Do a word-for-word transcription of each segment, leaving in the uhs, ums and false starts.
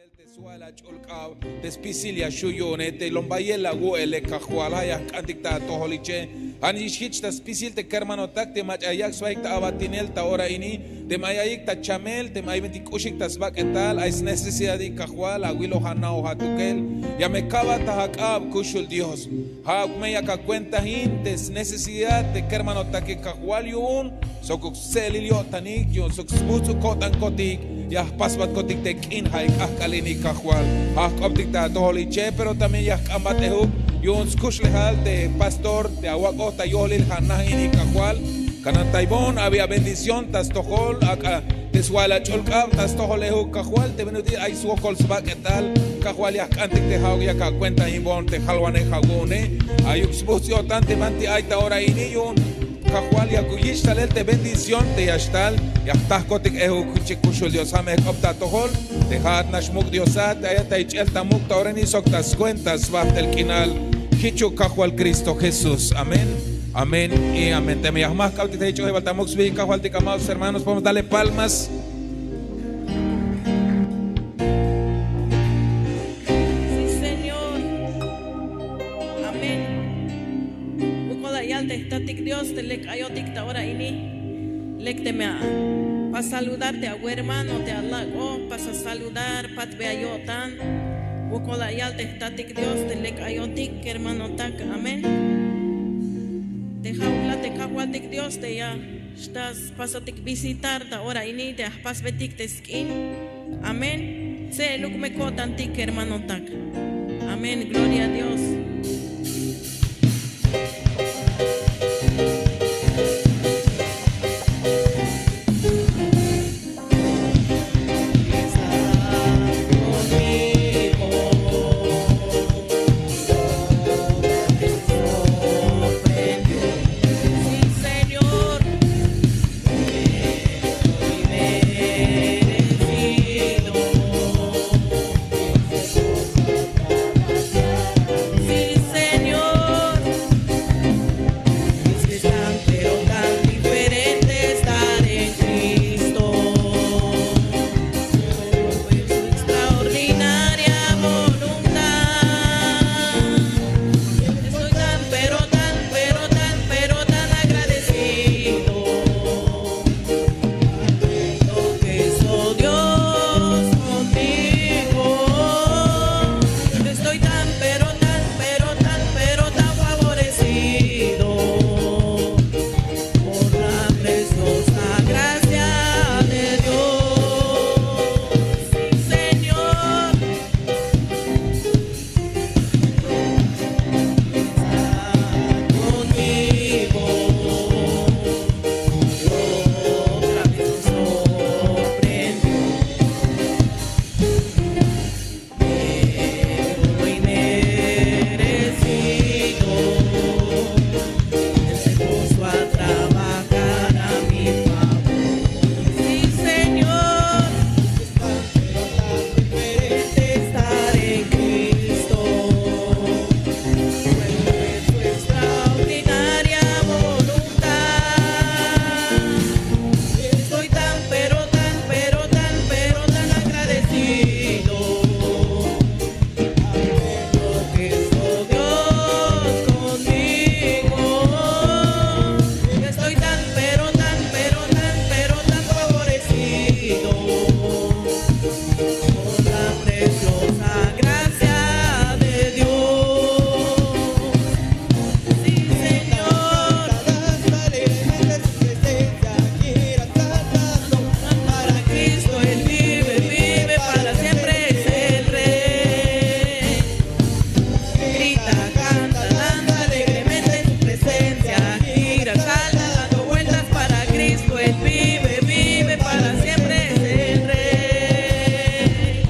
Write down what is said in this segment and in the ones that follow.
Te swa'el ach'ul k'ab, te spisil ya xu' yu'une, te lombayel awu'ele Kajwal, ja' ya jk'antik ta atojoliche. Ja' nix jich ta spisil te kermanotak te mach'a yak sbaik ta abatinel ta ora ini, teme ay ayik ta chamel, teme ay bintik k'uxik ta sbak'etal, ay snecesidadik Kajwal, awiloj ana'oj atukel, ya me ka'bat ta ak'ab kuxul Dios. Ja' me yak akuentajin te snecesidad te kermanotakik Kajwal yu'un sokuk stse'elil yo'tanik, yu'un sok sbujts'uk ko'tankotik, ya jpasbatkotik te k'in ja'ik k'ajk'al ini Kajwal. Ja' jk'optik ta atojoliche, pero también ya jk'ambat ejuk yu'un skuxlejal te pastor te awak'oj ta yolil ja' naj ini Kajwal. Kanantaybohon abi abendición ta stojol ak'a te swa'el ach'ul k'ab ta stojol ejuk Kajwal, te bin ut'il ay swokol sbak'etal Kajwal, ya jk'antik te ja'uk yak akuentajinbohon te jalwanej awu'une. Ayuk sbujts' yo'tan te banti ay ta ora ini yu'un Kajwal, yakuk yich' talel te bendición te ya xtal, ya jtajkotik ejuk jich kuxul Dios. Ja' me jk'op ta atojol te ja'at nax muk' Diosat, ayat ta ich'el ta muk' ta ora ini sok ta scuenta sbajtel k'inal. Jichuk Kajwal Cristo Jesús. Amén. Amén y amén. Teme ya jmaj k'abtik ta ich'ojibal ta muk' sbijik Kajwaltik, amados hermanos, podemos darle palmas. Sí, Señor. Amén. Wokol la yal te jtatik Dios te lek ayotik ta ora ini. Lek teme a, pas saludar te awermano te alak'o, pasa saludar, patbe ayo'tan. Wokol la yal te jtatik Dios te lek ayotik kermanotak. Amén. Te ja'uk la te Kajwaltik Dios te ya xta spasotik visitar ta ora ini te ya jpasbetik te sk'in. Amén. Tse'eluk me ko'tantik kermanotak. Amén. Gloria a Dios. Sí, Señor. Sí, Señor. Es que es tan, pero tan diferente estar en Cristo. Su extraordinaria voluntad. Estoy tan, pero tan, pero tan, pero tan agradecido. Lo que hizo Dios conmigo. Estoy tan, pero tan, pero tan, pero tan favorecido por la preciosa gracia de Dios. Sí, Señor. Está conmigo. Otra vez nos sorprendió. Pero lo inmerecido, Él se puso a trabajar a mi favor. Sí, Señor. Pero tan diferente estar en Cristo. Fue su extraordinaria voluntad. Estoy tan, pero tan, pero tan, pero tan agradecido. Lo que hizo Dios conmigo. Estoy tan, pero tan, pero tan, pero tan favorecido por la preciosa gracia de Dios. Sí, Señor. Alabanza alegremente su presencia, gira saltando para Cristo, Él vive, vive, para siempre es el Rey. Grita, canta, danza alegremente en su presencia. Gira, salta, dando vueltas para Cristo. Él vive, vive, para siempre es el Rey.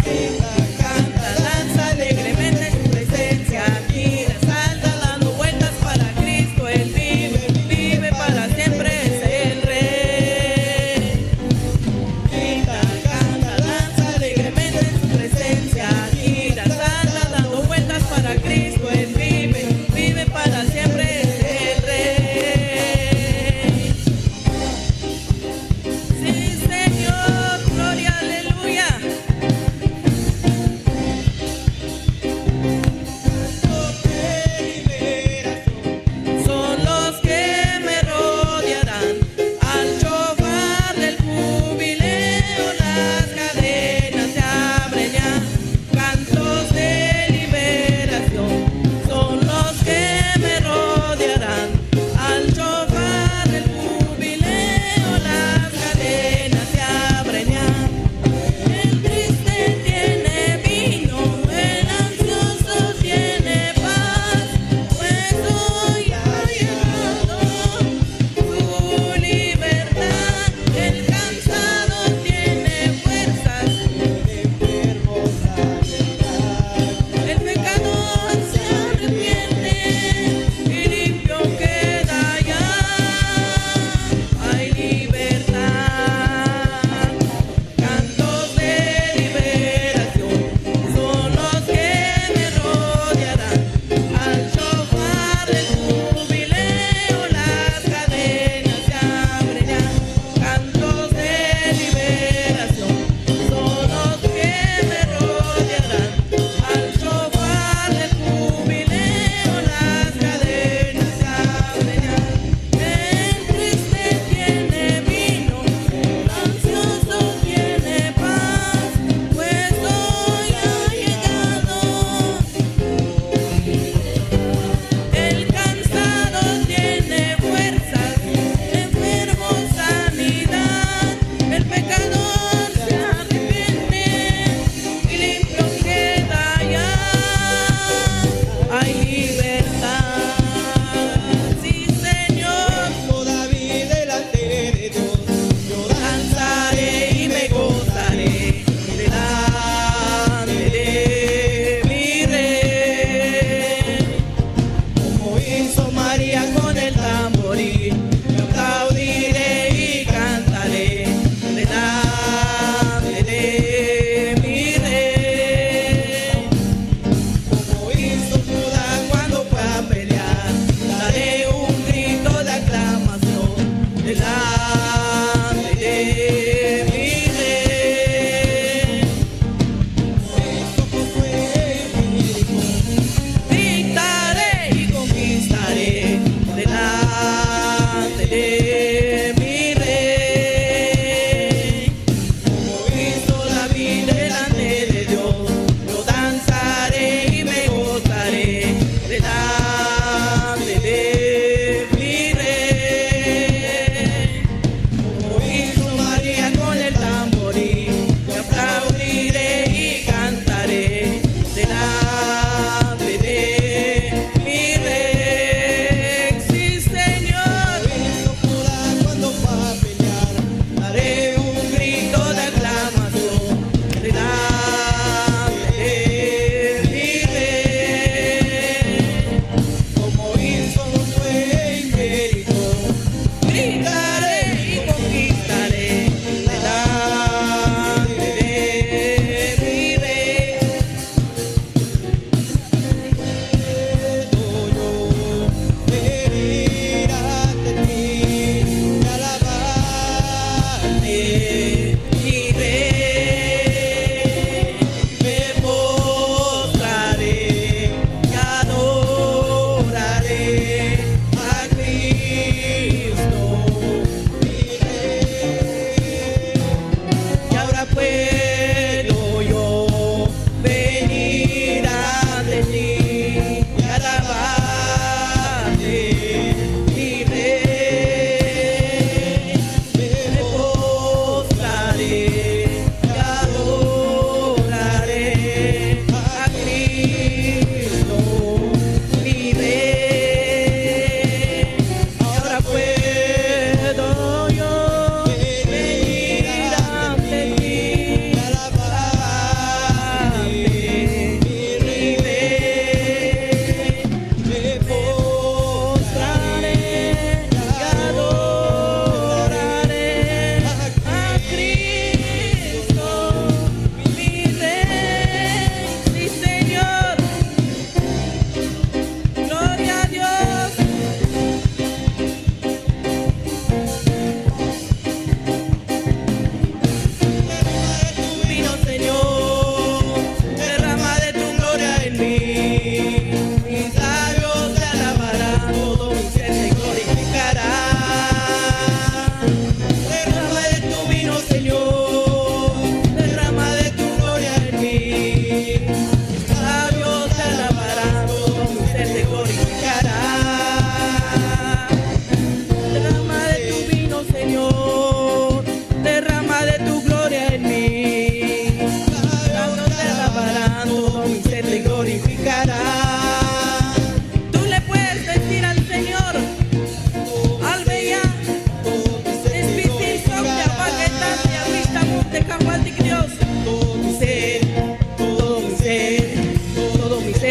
Grita, canta, danza alegremente en su presencia. Gira, salta, dando vueltas para Cristo. Él vive, vive, para siempre es el Rey. Grita, canta, danza alegremente en su presencia. Gira, salta, dando vueltas para Cristo.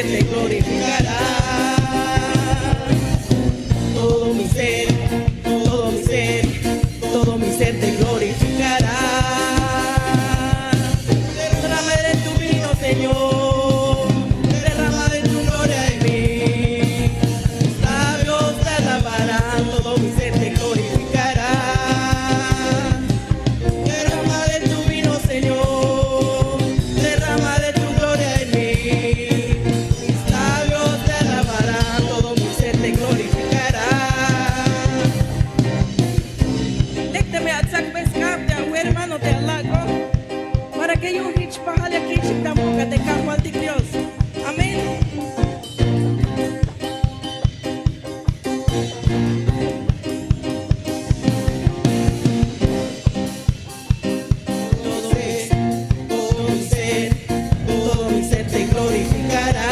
te glorificará. Todo mi ser, todo mi ser, todo mi ser te glorificará. Derrama de tu vino, Señor, derrama de tu gloria en mí. Mis labios te alabarán, todo mi ser te glorificará. Derrama de tu vino, Señor, derrama de tu gloria en mí. Mis labios te alabarán, todo mi ser te glorificará. Lek teme atsakbey sk'ab te awe' hermano te alak'o, para que yu'un jich pajal ya kich'ik ta muk' a te Kajwaltik Dios. Amén. Todo mi ser, todo mi ser, todo mi ser te glorificará.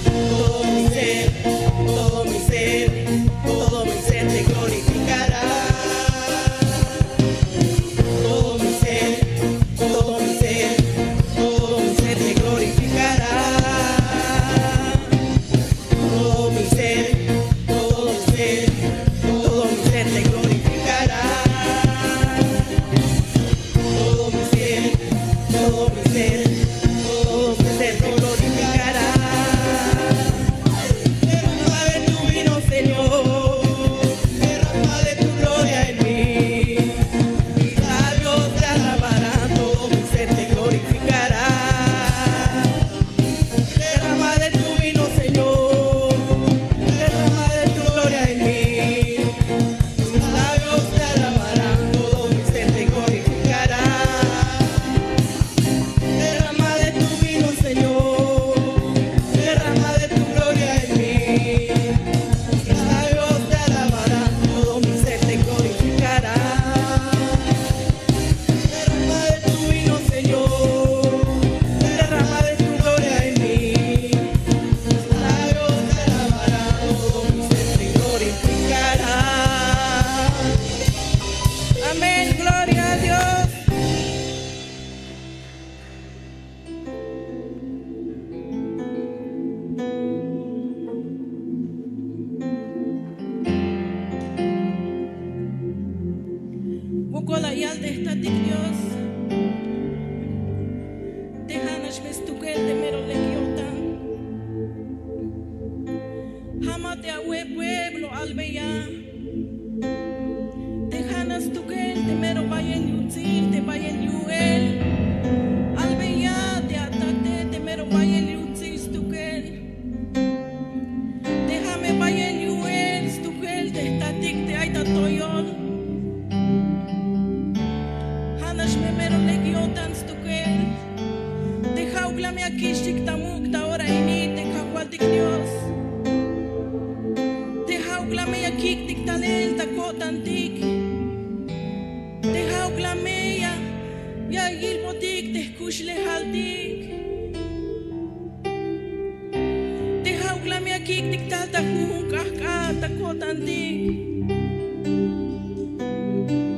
Todo mi ser, todo mi ser, todo mi ser te glorificará. Todo mi ser, todo mi ser, todo mi ser te glorificará. Todo mi ser, todo mi ser, todo mi ser te glorificará. Todo mi ser, todo mi ser, todo mi ser te glorificará. Derrama de tu vino, Señor, derrama de tu gloria en mí. Mis labios te alabarán, todo mi ser te glorificará. Derrama de tu vino, Señor. Derrama de tu gloria en mí. Mis labios te alabarán, todo mi ser te glorificará. Derrama de tu vino, Señor. Derrama de tu gloria en mí. Mis labios te alabarán, todo mi ser te glorificará. Derrama de tu vino, Señor. Derrama de tu gloria en mí. Mis labios te alabarán, todo mi ser te glorificará. Amén, gloria a Dios. Wokol la yal te jtatik Dios, te ja'nax me stukel te mero lek yo'tan. Jama te awe' pueblo, albeya. Te ja'nax stukel te mero bayel yutsil, te bayel yu'el. Albeya te atate, te mero bayel yutsil stukel. Te ja' me bayel yu'el stukel te jtatik te ay ta toyol. Ja'nax me mero lek yo'tan stukel. Te ja'uk la me ya kich'tik ta muk' ta ora ini te Kajwaltik Dios. Te ja'uk la me ya kik'tik talel ta ko'tantik. Te ja'uk la me ya, ya yilbotik te jkuxlejaltik. Te ja'uk la me ya kik'tik tal ta jujun k'ajk'al ta ko'tantik.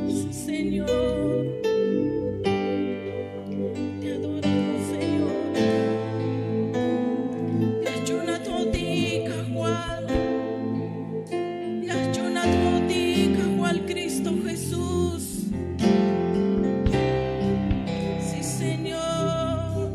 Sí, Señor. Te adoramos, Señor. Ya jch'uunat jo'tik, Kajwal. Ya jch'uunat jo'tik, Kajwal Cristo Jesús. Sí, Señor.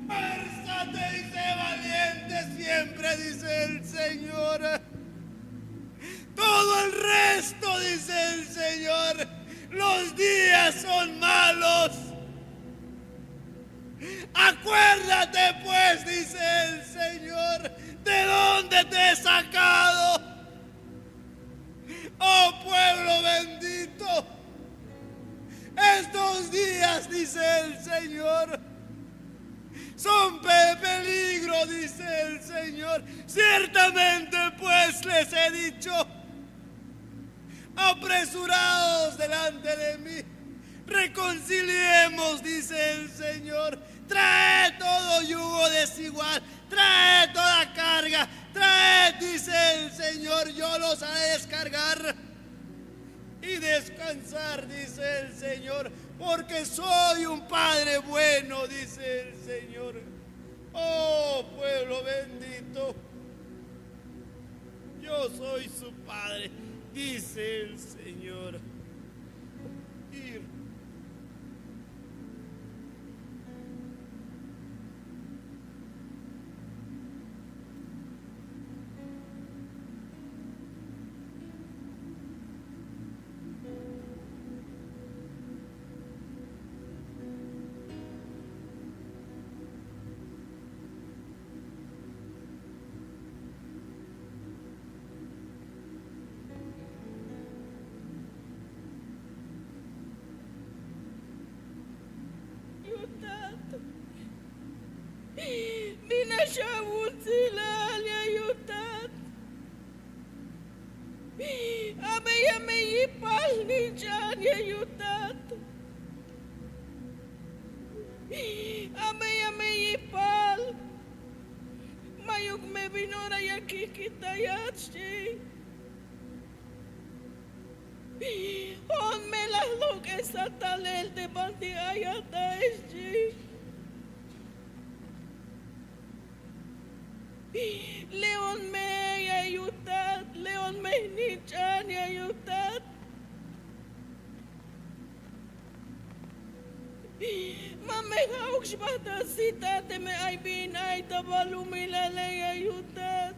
Fuerza, te dice, valiente siempre, dice el Señor. Todo el resto, dice el Señor, los días son malos. Acuérdate, pues, dice el Señor, de dónde te he sacado. Oh pueblo bendito, estos días, dice el Señor, son pe- peligro, dice el Señor. Ciertamente, pues, les he dicho, apresurados delante de mí, reconciliemos, dice el Señor. Trae todo yugo desigual, trae toda carga, trae, dice el Señor, yo los haré descargar y descansar, dice el Señor, porque soy un Padre bueno, dice el Señor. Oh pueblo bendito, yo soy su Padre, dice el Señor. Ir. Yutat, bin a xawutzilal ya yutat. Abeya me yipal nich'an ya yutat. Abeya me yipal. Mayuk me bin ora ya kijkitayat xchi. Jo'on me la lok'esat talel te banti ayat a xchi. Le'on me ya yutat, le'on me jnich'an ya yutat. Ma me ja'uk xbajt a sit a teme ay bin ay ta balumilale ya yutat.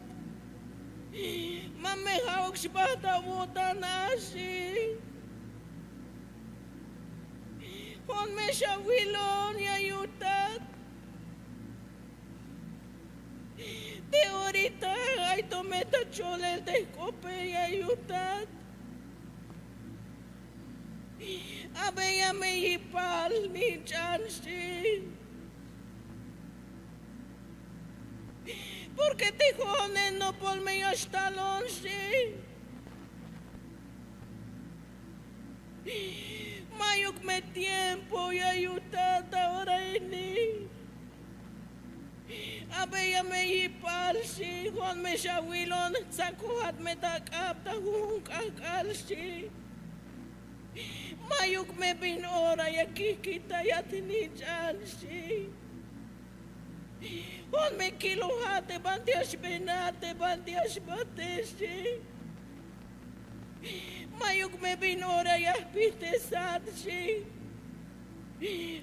Ma me ja'uk xbajt a wo'tan a xchi. Jo'on me xawilon ya yutat. Te orita ay to me ta cholel te jk'ope ya yutat. Abeya me yipal nich'an xchi. Porque te jo'one nopol me ya xtalon xchi. Mayuk me tiempo ya yutat ta ora ini. Abeya me yipal xchi, jo'on me xawilon tsakojat me ta k'ab ta jujun k'ajk'al xchi. Mayuk me bin ora ya kijkitayat nich'an xchi. Jo'on me kilojat te banti ya xbinat, te banti ya xbate xchi. Mayuk me bin ora ya jpijtesat xchi.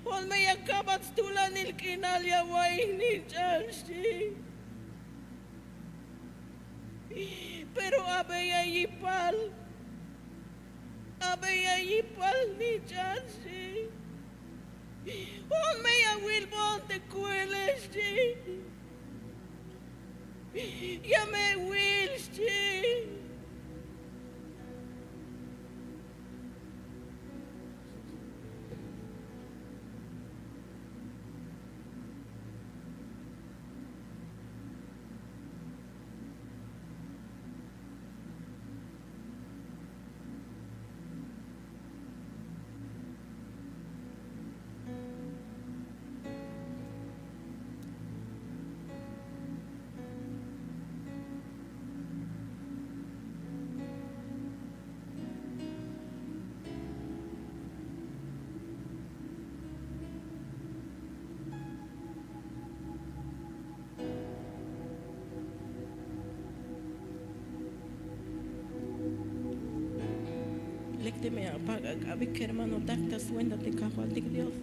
Jo'on me ya kabat stulanil k'inal ya wa'ij nich'an xchi. Pero abeya yipal, abeya yipal nich'an xchi. Jo'on me ya wilbon te ku'ele xchi. Ya me wil xchi. Me apak'ak'abik kermanotak ta swenta te kajwaltik dios.